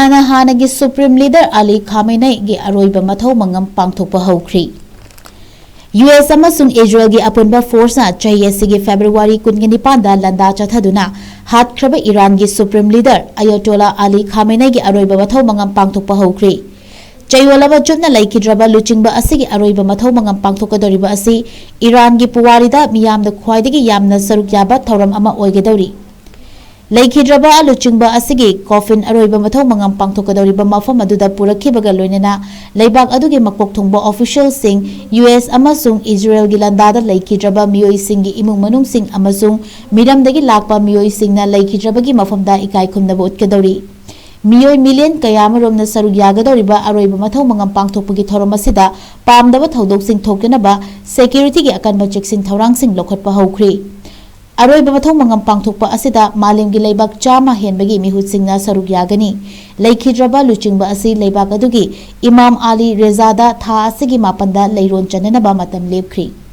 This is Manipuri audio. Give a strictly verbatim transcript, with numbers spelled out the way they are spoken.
ꯍꯥꯟꯅ ꯍꯥꯟꯅꯒꯤ ꯁꯨꯄ꯭ꯔꯤꯝ ꯂꯤꯗꯔ ꯑꯂꯤ ꯈꯥꯃꯦꯅꯩꯒꯤ ꯑꯔꯣꯏꯕ ꯃꯊꯧ ꯃꯉꯝ ꯄꯥꯡꯊꯣꯛꯄ ꯍꯧꯈ꯭ꯔꯤ꯫ ꯌꯨ ꯑꯦꯁ ꯑꯃꯁꯨꯡ ꯏꯖꯔꯦꯜꯒꯤ ꯑꯄꯨꯟꯕ ꯐꯣꯔꯁꯅ ꯆꯍꯤ ꯑꯁꯤꯒꯤ ꯐꯦꯕ꯭ꯔꯨꯋꯥꯔꯤ ꯀꯨꯟꯒ ꯅꯤꯄꯥꯟꯗ ꯂꯥꯟꯗꯥ ꯆꯠꯊꯗꯨꯅ ꯍꯥꯠꯈ꯭ꯔꯕ ꯏꯔꯥꯟꯒꯤ ꯁꯨꯄ꯭ꯔꯤꯝ ꯂꯤꯗꯔ ꯑꯌꯥꯇꯣꯂꯥ ꯑꯂꯤ ꯈꯥꯃꯦꯅꯩꯒꯤ ꯑꯔꯣꯏꯕ ꯃꯊꯧ ꯃꯉꯝ ꯄꯥꯡꯊꯣꯛꯄ ꯍꯧꯈ꯭ꯔꯤ꯫ ꯆꯌꯣꯜ ꯑꯃ ꯆꯨꯞꯅ ꯂꯩꯈꯤꯗ꯭ꯔꯕ ꯂꯨꯆꯤꯡꯕ ꯑꯁꯤꯒꯤ ꯑꯔꯣꯏꯕ ꯃꯊꯧ ꯃꯉꯝ ꯄꯥꯡꯊꯣꯛꯀꯗꯧꯔꯤꯕ ꯑꯁꯤ ꯏꯔꯥꯟꯒꯤ ꯄꯨꯋꯥꯔꯤꯗ ꯃꯤꯌꯥꯝꯅ ꯈ꯭ꯋꯥꯏꯗꯒꯤ ꯌꯥꯝꯅ ꯁꯔꯨꯛ ꯌꯥꯕ ꯊꯧꯔꯝ ꯑꯃ ꯑꯣꯏꯒꯗꯧꯔꯤ꯫ ꯂꯩꯈꯤꯗ꯭ꯔꯕ ꯂꯨꯆꯤꯡꯕ ꯑꯁꯤꯒꯤ ꯀꯣꯐꯤꯟ ꯑꯔꯣꯏꯕ ꯃꯊꯧ ꯃꯉꯝ ꯄꯥꯡꯊꯣꯛꯀꯗꯧꯔꯤꯕ ꯃꯐꯝ ꯑꯗꯨꯗ ꯄꯨꯔꯛꯈꯤꯕꯒ ꯂꯣꯏꯅꯅ ꯂꯩꯕꯥꯛ ꯑꯗꯨꯒꯤ ꯃꯀꯣꯛ ꯊꯣꯡꯕ ꯑꯣꯐꯤꯁꯤꯌꯦꯜꯁꯤꯡ, ꯌꯨ ꯑꯦꯁ ꯑꯃꯁꯨꯡ ꯏꯖꯔꯦꯜꯒꯤ ꯂꯥꯟꯗꯥꯗ ꯂꯩꯈꯤꯗ꯭ꯔꯕ ꯃꯤꯑꯣꯏꯁꯤꯡꯒꯤ ꯏꯃꯨꯡ ꯃꯅꯨꯡꯁꯤꯡ ꯑꯃꯁꯨꯡ ꯃꯤꯔꯝꯗꯒꯤ ꯂꯥꯛꯄ ꯃꯤꯑꯣꯏꯁꯤꯡꯅ ꯂꯩꯈꯤꯗ꯭ꯔꯕꯒꯤ ꯃꯐꯝꯗ ꯏꯀꯥꯏ ꯈꯨꯝꯅꯕ ꯎꯠꯀꯗꯧꯔꯤ꯫ ꯃꯤꯑꯣꯏ ꯃꯤꯂꯤꯌꯟ ꯀꯌꯥ ꯑꯃꯔꯣꯝꯅ ꯁꯔꯨꯛ ꯌꯥꯒꯗꯧꯔꯤꯕ ꯑꯔꯣꯏꯕ ꯃꯊꯧ ꯃꯉꯝ ꯄꯥꯡꯊꯣꯛꯄꯒꯤ ꯊꯧꯔꯝ ꯑꯁꯤꯗ ꯄꯥꯝꯗꯕ ꯊꯧꯗꯣꯛꯁꯤꯡ ꯊꯣꯛꯇꯅꯕ ꯁꯦꯀ꯭ꯌꯨꯔꯤꯇꯤꯒꯤ ꯑꯀꯟꯕ ꯆꯦꯛꯁꯤꯟ ꯊꯧꯔꯥꯡꯁꯤꯡ ꯂꯧꯈꯠꯄ ꯍꯧꯈ꯭ꯔꯤ꯫ ꯑꯔꯣꯏꯕ ꯃꯊꯧ ꯃꯉꯝ ꯄꯥꯡꯊꯣꯛꯄ ꯑꯁꯤꯗ ꯃꯥꯂꯦꯝꯒꯤ ꯂꯩꯕꯥꯛ ꯆꯥꯝꯃ ꯍꯦꯟꯕꯒꯤ ꯃꯤꯍꯨꯠꯁꯤꯡꯅ ꯁꯔꯨꯛ ꯌꯥꯒꯅꯤ꯫ ꯂꯩꯈꯤꯗ꯭ꯔꯕ ꯂꯨꯆꯤꯡꯕ ꯑꯁꯤ ꯂꯩꯕꯥꯛ ꯑꯗꯨꯒꯤ ꯏꯃꯥꯝ ꯑꯂꯤ ꯔꯦꯖꯥꯗ ꯊꯥ ꯑꯁꯤꯒꯤ ꯃꯥꯄꯟꯗ ꯂꯩꯔꯣꯟ ꯆꯟꯅꯅꯕ ꯃꯇꯝ ꯂꯦꯞꯈ꯭ꯔꯤ꯫